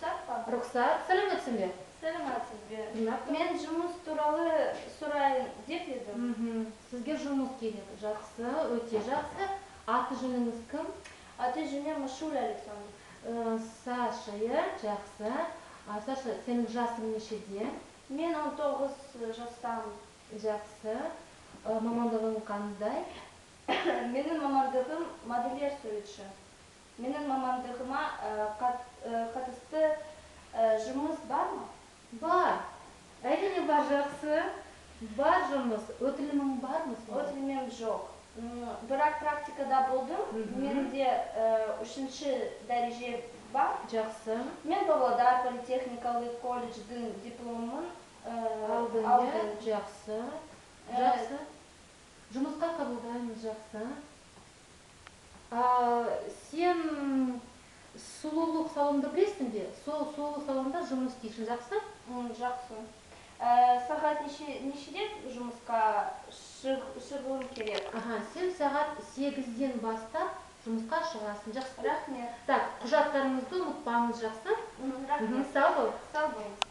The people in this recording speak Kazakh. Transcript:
Рұқсат па? Рұқсат. Сәлеметсің бе? Сәлеметсіз бе? Тыңдап тұрмын. Мен жұмыс туралы сұрайын деп едім. Сізге жұмыс керек. Жақсы, өте жақсы. Аты жөніңіз кім? Аты жөнім Шуля Александр. Саша, иә, жақсы. Саша, сенің жасың нешеде? Мен 19 жастамын. Жақсы. Мамандығың қандай? Менің мамандығым модельер суретші. Менің мамандығыма қатысты жұмыс бар ма? Бар. Әрине бар, жақсы. Бар жұмыс. Өтілімің бар ма сонда? Өтілімім жоқ. Бірақ практикада болдым. Менде үшінші дәреже бар. Жақсы. Мен Павлодар политехникалық колледждің дипломын алдың, иә? Алдым. Жақсы. Жақсы. Жұмысқа қабылдаймыз, жақсы. Сен сұлулық салонды білесің бе? Сол сұлулық салонда жұмыс істейсің, жақсы? Жақсы. Сағат нешеде жұмысқа шығуым керек? Аха, сен сағат 8-ден бастап жұмысқа шығасың, жақсы? Рахмет. Так, құжаттарыңызды ұмытпаңыз, жақсы? Рахмет. Сау бол. Сау болыңыз.